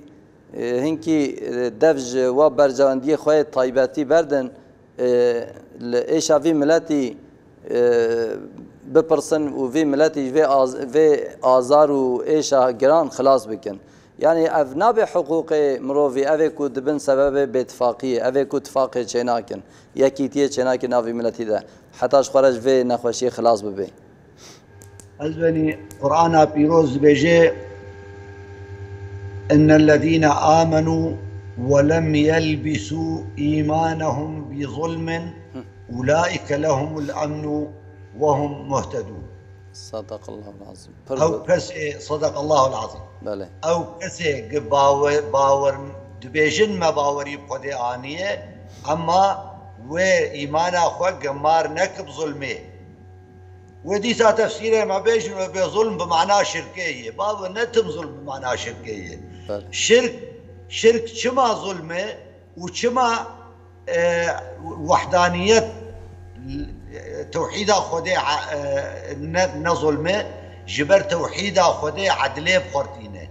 e, hinkî, e, dev ji wa berjewendiyê xwe yê taybetî berdin, e, li êşa vî miletî, e, bipirsin û vî miletî ji vê az-, vê azar û êşa giran xilas bikin. Yanî ev nabe hiqûqê mirovî, ev ê ku dibin sebebê bêtifaqiyê, ev ê ku tifaqê çênakin, yekîtiyê çênakin nav vî miletî de. Heta ji xwe re ji vê nexweşiyê xilas bibe. Ez benî Qur'ana pîroz dibêje, "Innellezîne âmenû ve lem yelbisû îmanehum bi zulmin, ulâike lehumul emnu ve hum muhtedûn." Sadakallahul azîm. Pir Ew bi- kesê, sadakallahul azîm. Belê. Ew kesê ki bawer, bawer dibêjin me bawerî bi Xwedê aniye, emma wê îmana xwe gemar neke bi zulmê. Wê dîsa tefsîrê me bêjin, wê bê zulm bi mana şirkê ye. Bavê ne tim zulm bi mana şirkê ye. Belê. Şirk, şirk çima zulm e û çima, e, wehdaniyet, e, tewhîda Xwedê, e, ne, ne zulm e? Ji ber tewhîda Xwedê edlê bi xwe re tîne.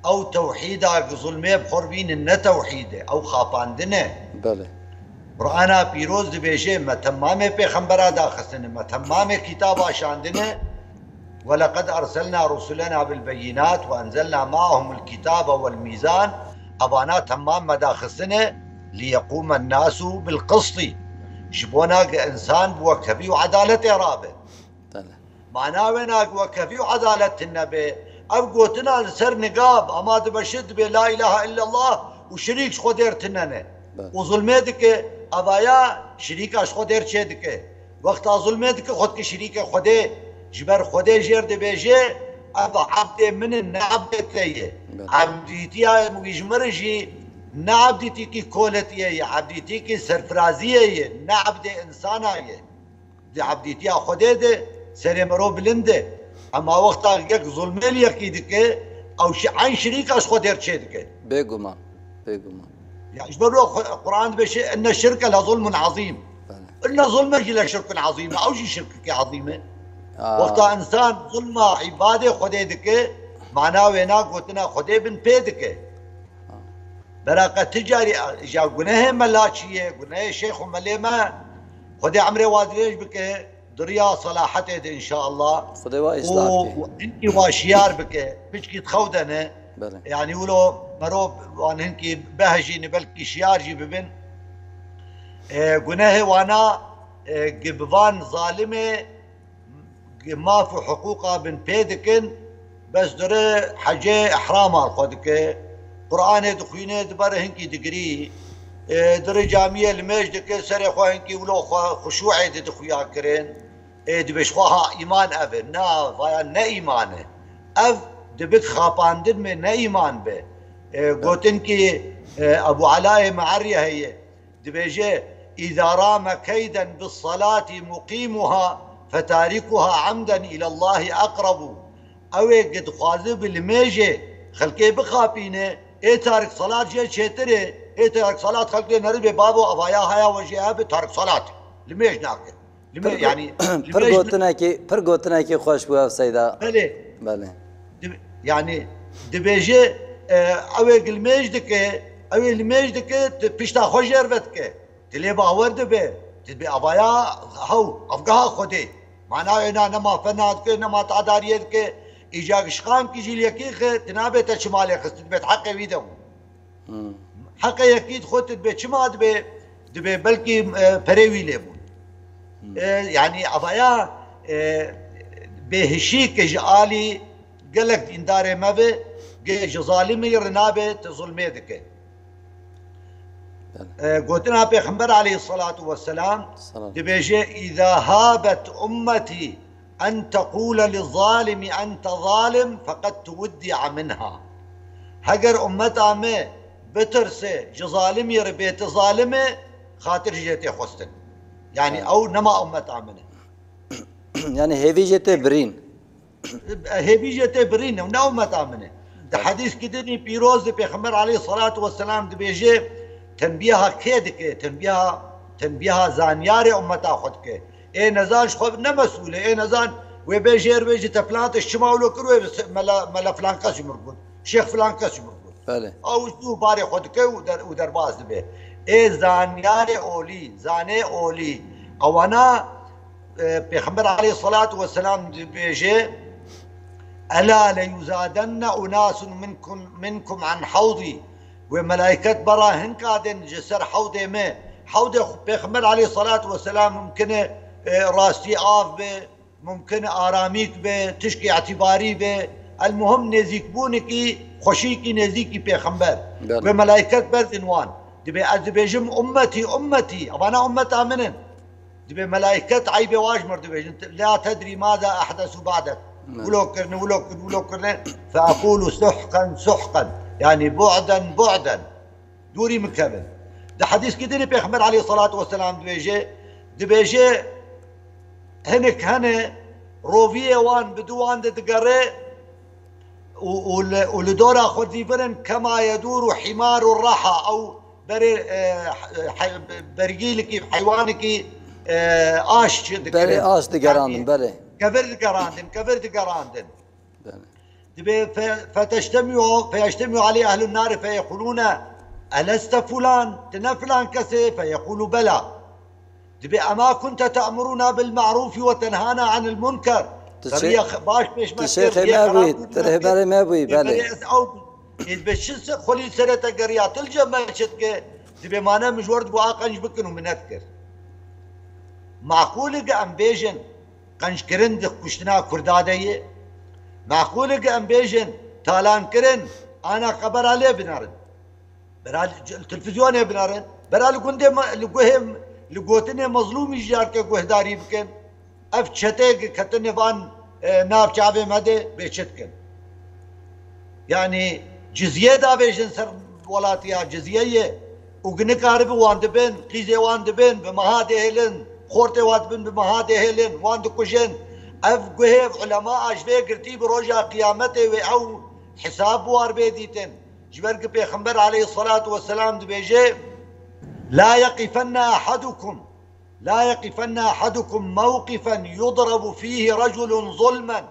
Ew tewhîda ku zulmê bi xwe bînin ne tewhîd e, ew xapandin e. Belê. Qur'ana pîroz dibêje, me temamê pêxembera daxistine, me temamê kitaba şandine. وَلَقَدْ أَرْسَلْنَا رُسُلَنَا بِالْبَيِّنَاتِ وَأَنْزَلْنَا مَعَهُمُ الْكِتَابَ وَالْمِيزَانَ. Evana temam me daxistine, لِيَقُومَ النَّاسُ بِالْقِسْطِ. Ji bona ku insan bi wekhevî û edaletê rabe. Belê. Mana wê na ku wekhevî û edalet tune be. Ev gotina li ser niqab, ama dibe şi dibe la ilahe illallah û şirîk ji Xwedê re tune ne. Belê. Û zulmê dike, evaya şirîka ji Xwedê re çê dike. Wexta zulmê dike, xwe dike şirîkê Xwedê. Ji ber Xwedê jê re dibêje, ev ebdê min e, ne ebdê te ye. Belê. Ebdîtiya wî ji min re jî ne ebdîtîkî koletiyê ye, ebdîtîkî serfiraziyê ye, ne ebdê insana ye. Di ebdîtiya Xwedê de serê mero bilind e. Ema wexta yek zulmê li yekî dike, ew şi eyn şirîka ji Xwedê re çê dike. Bêguman, bêguman. Ya, ji ber wilo Xwe-, Quran dibêje, "Inne şirke le zulmun azîm." Belê. Inne zulmek jî le şirkun azîm e. Ew jî şirkekî azîm e. Aa. Wexta insan zulma îbadê Xwedê dike, mana wê na gotina Xwedê bin pê dike. Aa. Bera qe ti carî, ja gunehê mela çi ye, gunehê şêx û melê me, Xwedê emrê wa dirêj bike, di riya selahetê de inşallah. Xwedê wa îslah bike. Û hinkî wa şiyar bike, piçkî di xew de ne. Belê. Yanî wilo mero wan hinkî behejîne, belkî şiyar jî bibin. E, gunehê wana, e, gi bi van zalimê maf û hiqûqa bin pê dikin, bes dire hecê ihraman xwe dike, Qur'anê dixwîne, di ber hinkî digirî, e, dire camiyê limêj dike, serê xwe hinkî wilo xwe xuşû'ê dide xuya kirin, ê dibê ji xwe ha îman ev e. Na, vaya ne îman e. Ev dibit xapandin me ne îman be. E, gotin ki, e, Ebu Elayê Me'erî heye. Dibêje, "Îza rame keyden bis salati muqîmuha fetarikuha emden îlallahî eqrebu." Ew ê ku dixwaze bi limêjê xelkê bixapîne, ê tarik salat jê çêtir e, ê tarik salat xelk lê neribê babo evaya haya we jê hebe tarik salat. Limêj nake. Limê-, Pir go-, yanî, pir limêj ne- gotinekî, pir gotinekî xweş bû ev seyda. Belê. Belê. Di-, yanî, dibêje, e, ew ê limêj dike, ew ê limêj dike, tu pişta xwe jê re vedike. Tu lê bawer dibe, tu dibê avaya hew, evgeha Xwedê. Mana wê na nema fena dike, nema tadariyê dike. Îca şixamkî jî li yekî xe, tu nabê te çima lê xist, tu dibê heqê wî de bû. Hmm. Heqê yekî di xwe tu dibê çima dibê, dibê belkî, e, perê wî lê bûn. Hmm. E, yanî avaya, e, bêhişî ke ji alî gelek dîndarê me ve, ge ji zalimî re nabe, tu zulmê dike. Belê. E, gotina Pêxember aleyhissalatu vesselam Selam. Dibêje, "Îza habet ummetî en teqûle li zalimi ente zalim feqed tuwiddi'a minha." Heger ummeta me bitirse ji zalimî re bê ti zalim e, xatir jê tê xwestin. Yanî Evet. Ew nema ummeta min e. Yanî hêvî jê tê birîn. Hêvî jê tê birîn e, ne ummeta min e. Di Evet. Hedîskî dinî pîroz de Pêxember aleyhissalatu vesselam dibêje, tenbîha kê dike, tenbîha, tenbîha zanyarê ummeta xwe dike. Ê nezan ji xwe ne mesûl e, ê nezan wê bê jêr bê ji te filan tişt çima wilo kir, wê bi se-, mela, mela filan kes ji min got, şêx filan kes ji min got. Belê. Ew ji dû barê xwe dike û der-, û derbas dibe. Ê zanyarê olî, zanê olî, ewana, e, Pêxember aleyhissalatu vesselam dibêje, "Ela leyuzadenne unasun minkum, minkum an hawdi." Wê melayket bera hinka din ji ser hewdê me. Hewdê xwe Pêxember aleyhissalatu vesselam mumkin e, e, rastî av be, mumkin e aramîk be, tişkî îtîbarî be. El muhim nêzîkbûnikî, xweşîkî nêzîkî Pêxember. Belê. Wê melayket berdin wan. Dibê ez dibêjim ummetî, ummetî. Evana ummeta min in. Dibê melayket eybê wa ji mir dibêjin. La tedrî maza ehdesu ba'dek. Ne. Wilo kirine, wilo kirine, wilo kirine. Fe ekûlu suhqen, suhqen. Yanî bu'den, bu'den. Dûrî min kevin. Di hedîskî dinê Pêxember aleyhissalatu vesselam dibêje, dibêje, hinek hene roviyê wan bi dû wan de digere û, û li, û li dora xwe dîvirin kema yedûru hîmaru raha ew berê, e, he-, bergîlikî, heywanikî, e, aş dikirin. Berê aş digerandin, Yanî, belê. Kevir digerandin, kevir digerandin. Belê. Dibê fe-, feteştemiu, feyeştemiu aleyh ehlun nari feyekulûne eleste fulan, ti ne filan kesê, feyekulu bela. Dibê ema kunte te'muruna bil ma'rufi ve tenhana anil munker. Tu Te şê-, riya x-, baş pêş tu me şêxê kir, riya me xerab bûyî, bû tu me kir. Rêberê me bûyî, Ê belê. Belê ez ew bû. Ê be çi se-, xwelî serê te geriya, til cem me çi dike? Dibê mane min ji we re dibû a qenc bikin û min nedikir. Maqûl e ke em bêjin, qenckirin di kuştina Kurda de ye. Maqûl e ke em bêjin, talankirin, ana xebera lê binerin. Bera li, li televîzyonê binerin. Bera li gundê me, li guhê, li gotinê mezlûmî jî carke guhdarî bikin. Ev çetê ke ketine van, e, nav çavê me de bê çi dikin. Yanî cizye davêjin ser welatiya cizye ye û ginikarin wan dibin, qîzê wan dibin, bi meha dihêlin, xortê wan dibin, bi meha dihêlin, wan dikujin. Ev guhê ev ulema a ji vê girtî bi roja qiyametê wê ew hesab bi war bê dîtin. Ji ber ku Pêxember aleyhisselatu vesselam dibêje, "La yeqifenne ahadukum, la yeqifenne ahadukum mewqifen yudrabu fihi reculun zulmen."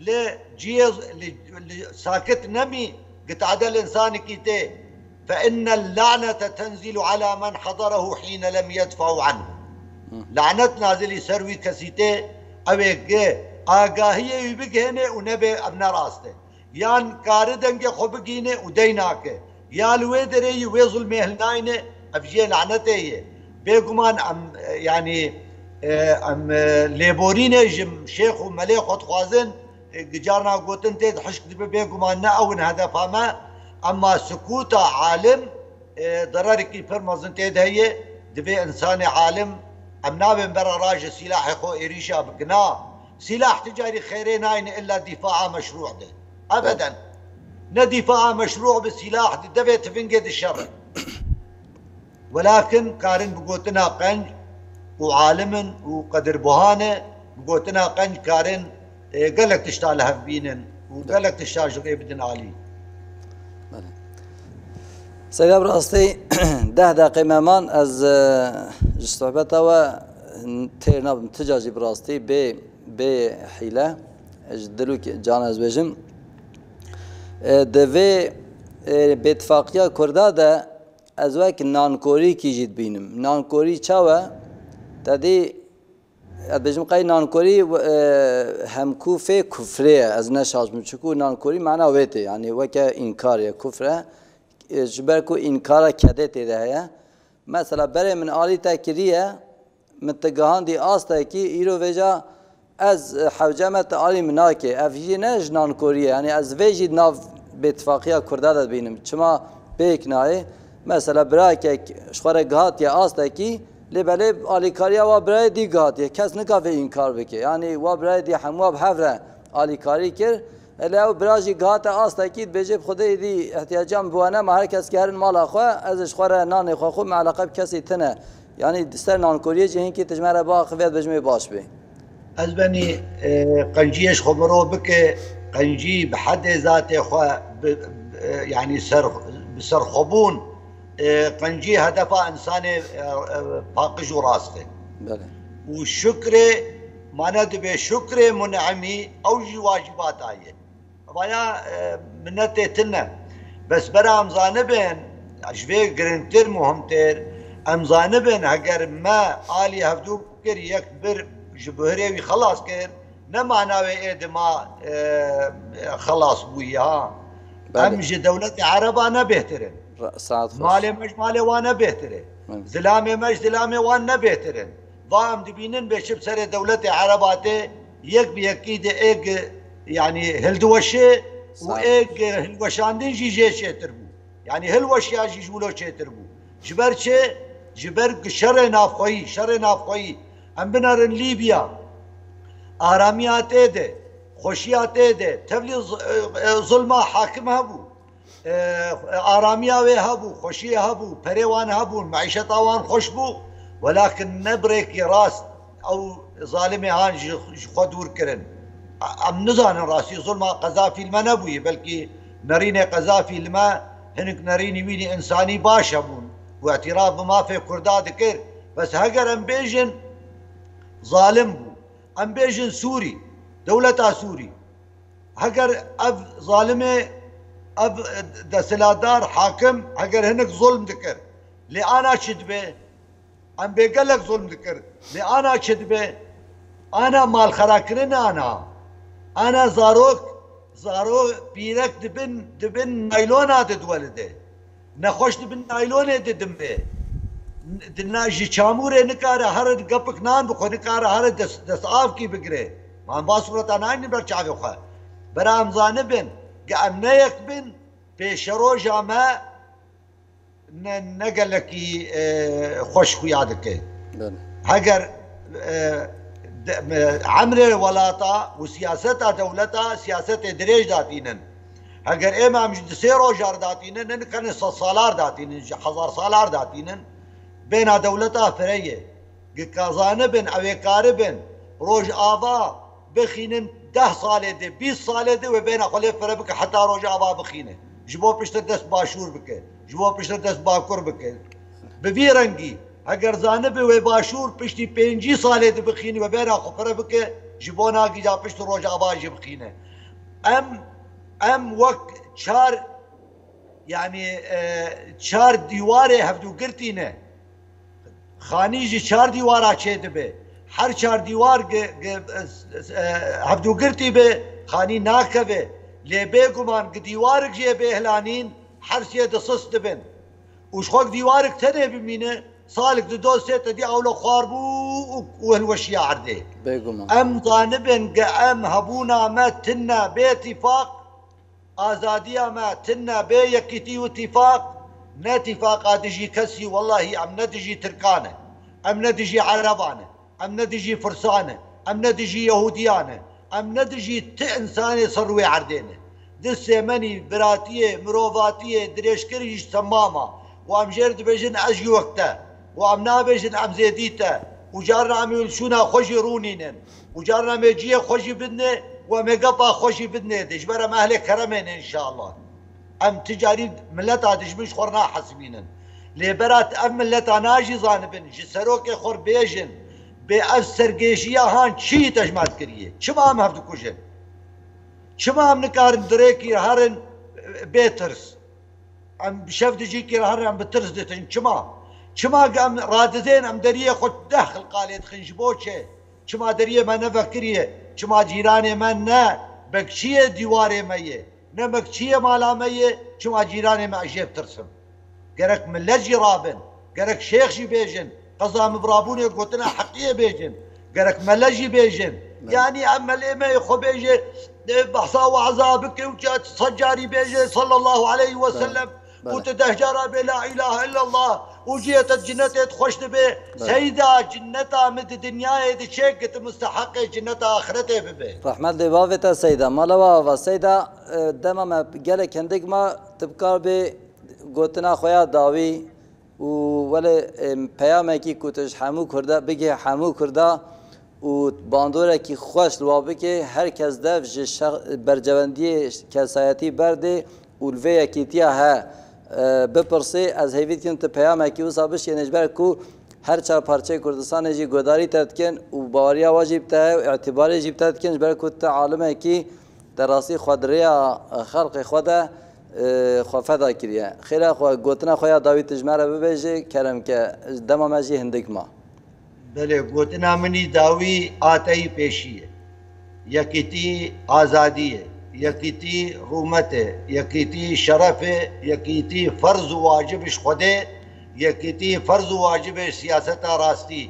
Li ciyê, li, li sakit nemî, gitade li insanekî tê. Fe innel la'nete tenzilu ala men hadarehu hîne lem yedfa'u anhu. Lanet nazilî ser wî kesî tê, ew ê gi agahiyê wî bigihêne û nebê ev ne rast e. Yan kari dengê xwe bigîne û dey nake. Ya li wê derê yî wê zulmê hilnayne, ev jiyê lanetê ye. Bêguman em, e, yanî, e, em, e, lêborînê ji şêx û melê xwe dixwazin, e, gicarna gotin tê de hişk dibe, bêguman ne ew in hedefa me. Emma sukûta alim, e, dererekî pir mezin tê de heye. Divê insanê alim, em nabên bera ra ji sîlahê xwe êrîşa bikina. Sîlah ti carî xêrê nayne illa dîfaa meşrû de. Ebeden. Ne dîfaa meşrû bi sîlah di devê tivingê di şer e. Welakin karin bi gotina qenc û alim in û qedirbuhan e, bi gotina qenc karin, e, gelek tişta li hev bînin û gelek tişta ji rê bidin alî. Belê. Serî, bi rastî deh deqê me man, ez, e, ji sohbeta we têr nabim, ti ca jî bi rastî bê, bê hîle, ji dil û ke-, can ez bêjim. E, di vê, e, bêtifaqiya Kurda de ez wek nankorîkî jî dibînim. Nankorî çawa? Te dî, ez bêjim qey nankorî, e, hemkûfê kufrê ye. Ez ne şaş bim. Çiku nankorî mana wê tê. Yanî weke înkar ye, kufr e. E, ji ber ku înkara kedê tê de heye. Mesela berê min alî te kiriye, min te gihandî astekî, îro vêca ez, e, hewce me te alî min nake. Ev jî ne ji nankorî ye. Yanî ez vê jî nav bêtifaqiya Kurda de dibînim. Çima pêk nayê? Mesela birayekek ji xwe re gihatiye astekî, lê belê alîkariya wa birayê dî gihatiye. Kes nikare vê înkar bike. Yanî wa birayê dî hemû wa bi hev re alîkarî kir. Lê ew bira jî gihate astekî, dibêje bi Xwedê êdî ihtiyaca min bi we nema, her kes ki herin mala xwe, ez ji xwe re nanê xwe xwe, min eleqe bi kesî tine. Yanî di ser nankoriyê jî hinkî tu ji me re biaxivî, ez dibêjim ê baş bê. Ez benî, e, qenciyê ji xwe mirov bike, qencî bi hedê zatê xwe, bi, e, yanî ser, bi serxwebûn, e, qencî hedefa insanê, e, e, paqij û rast e. Belê. Û şukrê, mane dibe şukrê mun'imî, ew jî wacibata ye. Vaya, e, minetê tune. Bes bera em zanibin, ji vê giringtir, muhimtir, em zanibin, heger me alî hevdû kir, yek bir ji buhirê wî xelas kir, ne mana wê ê dima, e, xelas bûye ha. Belê. Em ji dewletê Ereba ne bêhtir in. Ra-, saet xweş. Malê me ji malê wan ne bêhtir e. Belê. Zilamê me ji zilamê wan ne bêhtir in. Va em dibînin bê çi bi serê dewletê Ereba tê, yek bi yekî de ê gi, yanî hildiweşê û Saet. ê gi hilweşandin jî jê çêtir bû. Yanî hilweşiya jî ji wilo çêtir bû. Ji ber çi? Ji ber ku şerê navxweyî, şerê navxweyî. Em binerin Lîbya. Aramiya tê de, xweşiya tê de, tevlî z-, e, e, zulma hakim hebû. E, aramiya wê hebû, xweşiyê hebû, perê wan hebûn, meîşeta wan xweş bû. Welakin ne bi rêkê rast ew zalimê han ji, ji xwe dûr kirin. Em nizanin rastî zulma Qezafî li me nebûye, belkî nerînê Qezafî li me hinek nerînî wînî însanî baş hebûn û îtiraf bi mafê Kurda dikir. Bes heger em bêjin zalim bû, em bêjin Sûrî, dewleta Sûrî, Heger ev zalimê, ev desthilatdar, hakim, heger hinek zulm dikir, lê ana çi dibe? Em bê gelek zulm dikir. Lê ana çi dibe? Ana malxerakirin ana. Ana zarok, zarok pîrek dibin, dibin naylona de diwelide. Nexweş dibin naylonê de dimre. Di na ji çamûrê nikare here gepik nan bixwe, nikare here dest, dest avkî bigire. Man va sureta naynin ber çavê xwe. Bera em zanibin, ge em ne yek bin, pêşeroja me ne, ne gelekî, e, xweş xuya dike. Belê. Heger, e, de, me, emrê welata û siyaseta dewleta siyasetê dirêj datînin. Heger ême em ji di sê rojar datînin, ne nikane sed salar datînin, ji hezar salar datînin, bêna dewleta fireye. Gi kazanibin, ew ê karibin, Rojava bixînin deh salê de, bîst salê de wê bêhna xwe lê fire bike heta Rojava bixîne. Ji bo piştre dest başûr bike, ji bo piştre dest bakur bike. Bi vî rengî, heger zanibe wê başûr piştî pêncî salê de bixîne, wê bêhna xwe fire bike, ji bo nagîca piştre Rojava jî bixîne. Em, em wek çar, yanî, e, çar dîwarê hevdûgirtî ne. Xanî ji çar dîwara çêdibe. Her çar dîwar gi, gi, e, hevdûgirtî be, xanî nakeve. Lê bêguman gi dîwarik jê bê hilanîn, her sê di sis dibin. Û ji xwe gi dîwarik tenê bimîne, salik di do sê te dî ewle xwar bû û, û hilweşiya erdê. Bêguman. Em zanibin gi em hebûna me tine bê tîfaq, Azadiya me tine bê yekîtî û tîfaq, ne tîfaqa dijî kesî, wellahî em ne dijî Tirkan e, em ne dijî Ereban e, em ne dijî Firsan e, em ne dijî Yehudiyan e, em ne dijî ti insanê ser rûyê erdê ne. Di sêmenî, biratiyê, mirovatiyê, dirêjkirî ji temam a. Û em jêr dibêjin ez ji wek te. Û em nabêjin em zêdî te. Û carna em ê li şûna xwe jî rûnînin. Û carna em ê ciyê xwe jî bidinê û em ê gepa xwe jî bidinê dê. Ji ber em ehlê keremê ne înşallah. Em ti carî mileta dijmin ji xwe re nahesibînin. Lê berat ev mileta najî zanibin, ji serokê xwe re bêjin, bê ev sergêjiya han çi te ji me dikiriye? Çima em hev dikujin? Çima em nikarin dirêkî herin bê tirs? Em bi şev dijîkî re herin em bi tirs ditin. Çima? Çima ge em radizên em deriyê xwe deh xilqa lê dixin ji bo çi? Çima deriyê me ne vekirî ye? Çima cîranê me ne bekçiyê dîwarê me ye? Ne bekçiyê mala me ye? Çima cîranê me ez jê bitirsim? Gerek millet jî rabin. Gerek şêx jî bêjin. Qeza min bi rabûnê gotina heqiyê bêjin. Gerek mele jî bêjin. Belê. Yanî em melê me xwe bêje, e, behsa waza bike û ca sed carî bêje sallallahu aleyhi ve Belê. sellem. Belê. Û tu deh cara bê la ilahe illallah û cihê te cinnetê xweş dibe. Belê. Seyda cinneta min di dinyayê de çêk ki tu musteheqê cinneta axiretê bibe. Rehmet lê bavê te Seyda. Mala we ava Seyda, e, dema me gelek hindik ma tu bikar bê gotina xwe ya dawî û wele, e, peyamekî ku tu ji hemû Kurda bigihê hemû Kurda û bandorekî xweş li wa bike, her kes dev ji şex-, bercewendiyê kesayetî berdê û li vê yekîtiya he, e, bipirsê. Ez hêvî dikim tu peyamekî wisa bişkênî ji ber ku her çar parçeyê Kurdistanê jî guhdarî te dikin û baweriya we jî bi te heye û îtibarê jî bi te dikin ji ber ku tu alimekî te rastî xwe di rêya, e, xelqê xwe de, e, xwe feda kiriye. Xêra xwe, gotina xwe ya dawî tu ji me re bibêje, kerem ke, dema me jî hindik ma. Belê, gotina min î dawî a te yî pêşî ye. Yekîtî azadî ye. Yekîtî rûmet e. Yekîtî şeref e. Yekîtî ferz û wacib ji Xwedê. Yekîtî ferz û wacib e siyaseta rastî.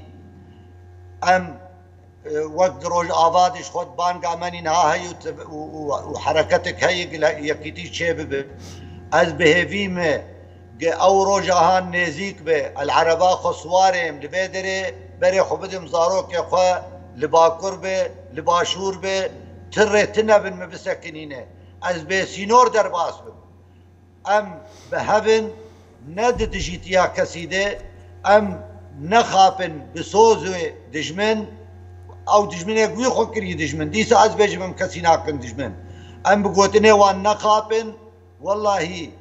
Em, e, wek di Rojava de ji xwe banga me nî niha heye û, û, û, û hereketek heye, gile yekîtî çê bibe. Ez bi hêvî me Ge ew roja han nêzîk be, el ereba xwe siwarê em li vê derê, berê xwe bidim zarokê xwe, li bakur be, li başûr be, ti rê tine bin min bisekinîne. Ez bê sînor derbas bim. Em bi hev in, ne di dijîtiya kesî de, em nexapin bi sozê dijmin, ew dijminê wî xwe kirî dijmin. Dîsa ez bêjim em kesî nakin dijmin. Em bi gotinê wan nexapin, Wellahî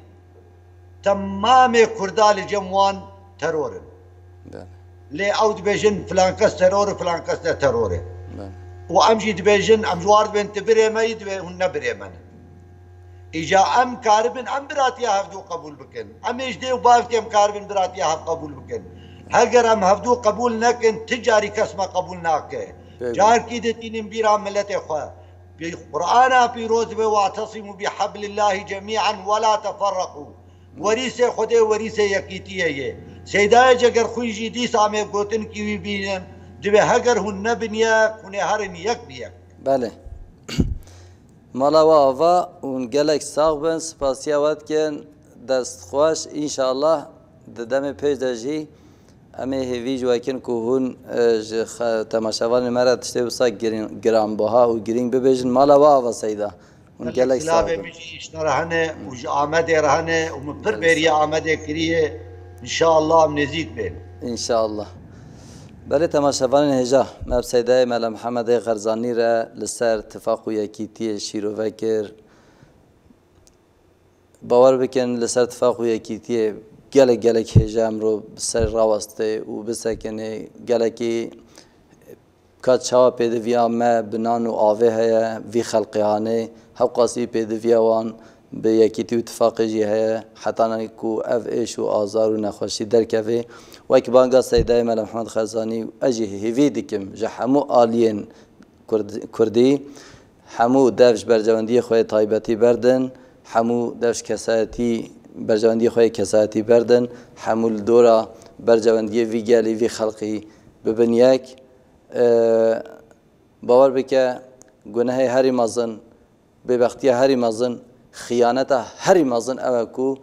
temamê Kurda li cem wan teror in. Belê. Lê ew dibêjin filan kes teror e, filan kes ne teror e. Belê. û em jî dibêjin, em ji war dibên tu birê me yî, divê hûn ne birê me ne. Îca em karibin, em biratiya hevdû qebûl bikin. Em ê ji dê û bavkê em karibin biratiya hev qebûl bikin. Heger em hevdû qebûl nekin, ti carî kes me qebûl nake. Pêk. Carkî ditînin bîra miletê xwe. Bi Qur'ana pîroz ve, "Wa'tesimu bi hablillahi cemi'an ve la teferraku." Werîsê Xwedê werîsê yekîtiyê ye. Seydayê Cegerxwîn jî dîsa em ê gotinkî wî bînin, divê heger hûn nebin yek, hûn ê herin yek bi yek. Belê. Mala we ava, hûn gelek sax bin, spasiya we dikin, dest xweş, înşallah di demê pêş de jî em ê hêvî ji we kin ku hûn, e, ji xe-, temaşevanê me re tiştê wisa girin-, giranbiha û girîng bibêjin. Mala we ava Seyda. Hûn gelek sax bin. Silavê min jî ji te re hene û ji Amedê re hene û min pir bêriya Amedê kiriye. Înşallah em nêzîk bên. Înşallah. Belê temaşevanên hêja, me bi Seydayê Mele Mihemedê Xerzanî re li ser tifaq û yekîtiyê şîrove kir. Bawer bikin, li ser tifaq û yekîtiyê gelek, gelek hêja emro bi ser rawestê û bisekinê. Gelekî ka çawa pêdiviya me bi nan û avê heye, vî xelqê hanê, hewqasî pêdiviya wan bi yekîtî û tifaqê jî heye, hetanî ku ev êş û azar û nexweşî derkeve. Wek banga Seydayê Mele Mihemed Xerzanî, ez jî hêvî dikim ji hemû aliyên Kurd-, Kurdî, hemû dev ji berjewendiyê xwe yê taybetî berdin, hemû dev ji kesayetî, berjewendiyê xwe yê kesayetî berdin, hemû li dora berjewendiyê vî gelî, vî xelqî bibin yek. E, bawer bike, gunehê herî mezin, bêbextiya herî mezin, xiyaneta herî mezin ew e ku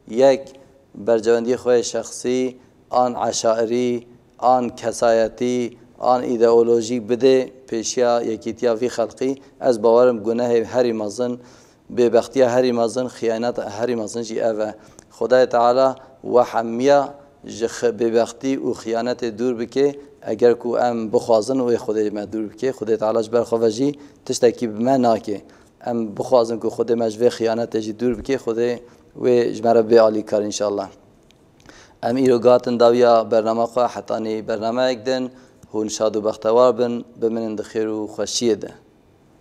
yek berjewendiyê xwe yê şexsî, an eşairî, an kesayetî, an îdeolojî bidê pêşiya yekîtiya vî xelqî. Ez bawer im gunehê herî mezin, bêbextiya herî mezin, xiyaneta herî mezin jî ev e. Xwedayê Teala we hemiya ji xi-, bêbextî û xiyanetê dûr bike, eger ku em bixwazin wê Xwedê me dûr bike, Xwedê Teala ji ber xwe ve jî tiştekî bi me nake. Em bixwazin ku Xwedê me ji vê xiyanetê jî dûr bike, Xwedê wê ji me re bê alîkar înşallah. Em îro gatin dawiya bernama xwe, hetanî bernameyek din, hûn şad û bextewar bin, biminin di xêr û xweşiyê de.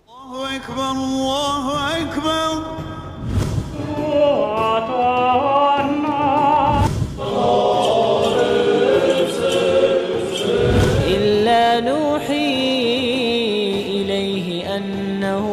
Allahu Ekber, Allahu Ekber. إلا نوحي إليه أنه